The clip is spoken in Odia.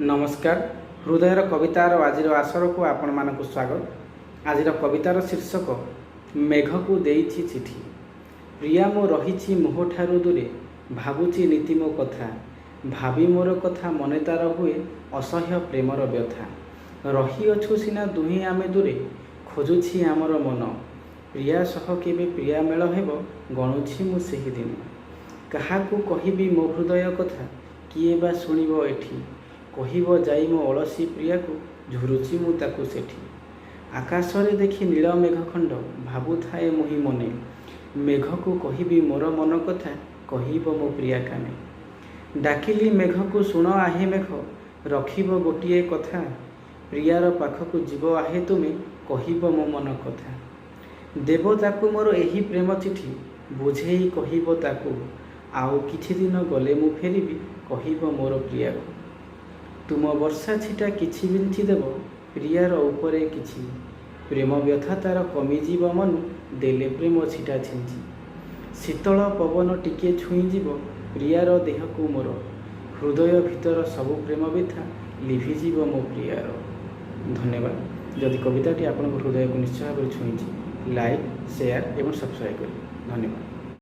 ନମସ୍କାର। ହୃଦୟର କବିତାର ଆଜିର ଆସରକୁ ଆପଣମାନଙ୍କୁ ସ୍ୱାଗତ। ଆଜିର କବିତାର ଶୀର୍ଷକ "ମେଘକୁ ଦେଇଛି ଚିଠି"। ପ୍ରିୟା ମୋ ରହିଛି ମୋହଠାରୁ ଦୂରେ, ଭାବୁଛି ନିତି ମୋ କଥା। ଭାବି ମୋର କଥା ମନେ ତାର ହୁଏ ଅସହ୍ୟ ପ୍ରେମର ବ୍ୟଥା। ରହିଅଛୁ ସିନା ଦୁହେଁ ଆମେ ଦୂରେ, ଖୋଜୁଛି ଆମର ମନ। ପ୍ରିୟା ସହ କେବେ ପ୍ରିୟା ମେଳ ହେବ, ଗଣୁଛି ମୁଁ ସେହି ଦିନ। କାହାକୁ କହିବି ମୋ ହୃଦୟ କଥା, କିଏ ବା ଶୁଣିବ ଏଠି? କହିବ ଯାଇ ମୋ ଅଳସୀ ପ୍ରିୟାକୁ, ଝୁରୁଛି ମୁଁ ତାକୁ ସେଠି। ଆକାଶରେ ଦେଖି ନୀଳ ମେଘଖଣ୍ଡ, ଭାବୁଥାଏ ମୁହିଁ ମନେ, ମେଘକୁ କହିବି ମୋର ମନ କଥା, କହିବ ମୋ ପ୍ରିୟା କାନେ। ଡାକିଲି ମେଘକୁ, ଶୁଣ ଆହେ ମେଘ, ରଖିବ ଗୋଟିଏ କଥା। ପ୍ରିୟାର ପାଖକୁ ଯିବ ଆହେ ତୁମେ, କହିବ ମୋ ମନ କଥା। ଦେବ ତାକୁ ମୋର ଏହି ପ୍ରେମ ଚିଠି, ବୁଝେଇ କହିବ ତାକୁ, ଆଉ କିଛି ଦିନ ଗଲେ ମୁଁ ଫେରିବି, କହିବ ମୋର ପ୍ରିୟାକୁ। ତୁମ ବର୍ଷା ଛିଟା କିଛି ବିଞ୍ଚି ଦେବ ପ୍ରିୟାର ଉପରେ କିଛି, ପ୍ରେମ ବ୍ୟଥା ତାର କମିଯିବ ମନୁ ଦେଲେ ପ୍ରେମ ଛିଟା ଛିଞ୍ଚି। ଶୀତଳ ପବନ ଟିକିଏ ଛୁଇଁଯିବ ପ୍ରିୟାର ଦେହକୁ ମୋର, ହୃଦୟ ଭିତର ସବୁ ପ୍ରେମ ବ୍ୟଥା ଲିଭିଯିବ ମୋ ପ୍ରିୟାର। ଧନ୍ୟବାଦ। ଯଦି କବିତାଟି ଆପଣଙ୍କ ହୃଦୟକୁ ନିଶ୍ଚୟ ଭାବରେ ଛୁଇଁଛି, ଲାଇକ୍, ସେୟାର ଏବଂ ସବସ୍କ୍ରାଇବ୍ କରିବେ। ଧନ୍ୟବାଦ।